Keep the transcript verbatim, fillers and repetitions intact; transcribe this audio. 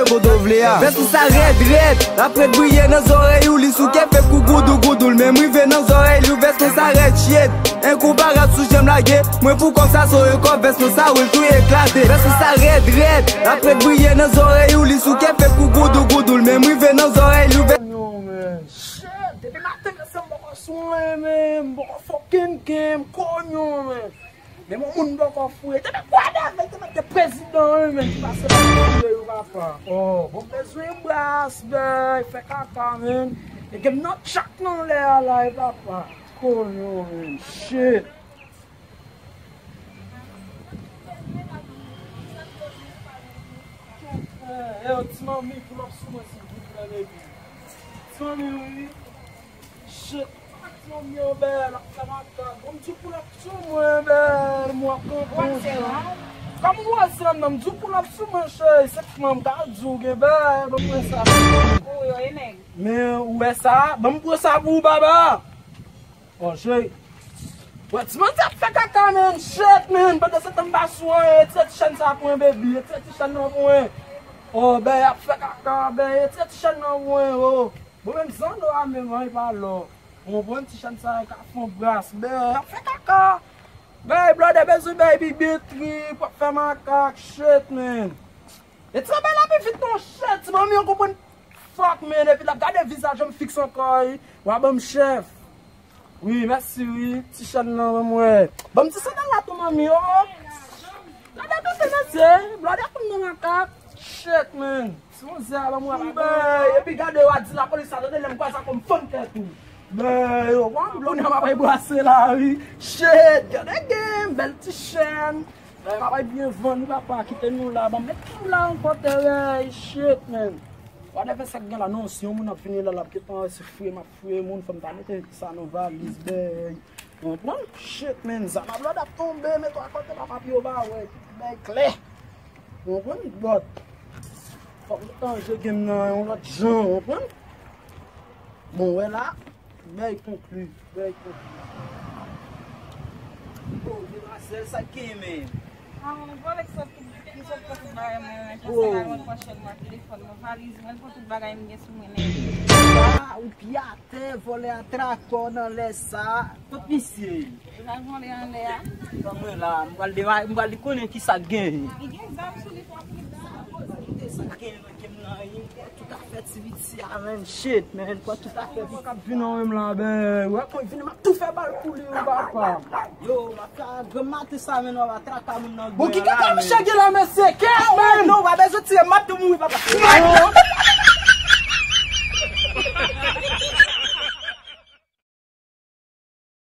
Kote w vle a. Vès ou sa rèd, rèd. L ap ret briye nan zòrèy ou, li sou kè fè kou goudou, goudou. L menm rive nan zòrèy li, vès mwen sa rèd, shit. Enkonparab sou jan m lage, mwen pou kòb sa soye kò, vès mwen sa wi, l tou eklate. Vès ou sa rèd, rèd. L ap ret briye nan zòrèy ou, li sou kè fè kou goudou, goudou. L menm rive nan zòrèy li, vès Konyon, man. Shit, depi maten, mesye, m poko sou mwen, man. M poko fucking game, konyon, man. Men yon moun poko fouye. Te mèt gade avèk, te mèt te prezidan, wi, men ki pase la, yo, papa. Oh, bon, bezwen bras, bèy, fè kaka, men. E gen nan tchak nan lè a la, e papa. Konyon, men. Shit. Eh, eh, ti manmi, pull up sou mwen, silvouplè, baby. Ti manmi, wi. Shit. Manmi, yo, bèl, ap fè makak. Bon, m di w pull up sou mwen, bèl, m w ap kanpe yon jan. Kòm ou wè se nan m di w pull up sou mwen, cheri, se kman m ka di w gen bèl, ban m wè sa. Ou yo e nèg. Men, ou wè sa? Ban m pran sa pou ou, baba. Oh, cheri. Wè, ti manti ap fè kaka, man, shit, man, pandan se tan m pa sou anyen, retire ti chèn sa pou mwen, baby, retire ti chèn nan pou mwen. Oh, bèl ap fè kaka, bèl, retire ti chèn nan pou mwen, oh. Bon, menm zando a menm, an, e pa lò. Ou konprann? Ti chèn sa yo ka fè yon bras. Bèy, ap fè kaka. Bèy, blòdè bezwen bèy bibitri, pou ap fè makak, shit, man. E ti bèy la pi vit non, shit, ti manmi, ou konprann? Fuck, man, epi l ap gade vizaj an, m fiks ankò, wi. W a ban m chèf. Wi, mèsi, wi. Ti chèn nan, ban m wè. Ban m ti sandal la tou, manmi, oh. Gade tete mesye, blòdè konn nan makak. Shit, man. Si yon zè a ban m wè la. Bèy, epi gade yo a di lapolis la, tande lè m kwaze ak ou m fann tèt ou. Bèy, yo, wan, blòdè m ap bay brase la, wi. Shit, gade gen, bèl ti chèn. Bèy, m ap bay byen vann, wi, papa, kite nou la. Ban m met nou la ankò, tèwèy, shit, man. Whatever sa k gen la, non, si yon moun ap vini la, l ap gentan wè se fouye m ap fouye moun, fò m ta mete sa nan valiz, bèy. Ou konprann? Shit, man, zam a blòdè ap tonbe, mete w akote pa papye w pa wè, tout bèy klè. Ou konprann? But, fòk nou chanje game nan yon lòt jan, ou konprann? Bon, wè la, bèy konkli, bèy konkli. Oh, demwazèl, sa k genyen, man? Ah, mwen vòlè k sot tout, m sot pran tout bagay mwen, men fè sa la mwen pran chèn mwen, telefòn mwen, valiz mwen, l pran tout bagay m gen sou mwen, nèg. Ah, ou pya Tè vòlè a trakò nan lè sa. Kot misye ye? Li pa vòlè anlè a. Ban mwen la, m pral demare, m pral li konnen ki sa k genyen. Li gen zam sou li, pran tout zam. Sa k genyen nan game nan, li pran tout afè ti piti a, man, shit, man, pran tout afè. Mwen k ap vin an menm la, bèy, wè, mwen vini, m ap tou fè bal pou li, wi, papa. Yo, m ap fè granm maten sa, man, w ap traka moun nan. Bon, ki kaka misye gen la, mesye? Kèt, man! Non, w pa bezwen tire, m ap tou mouri, papa.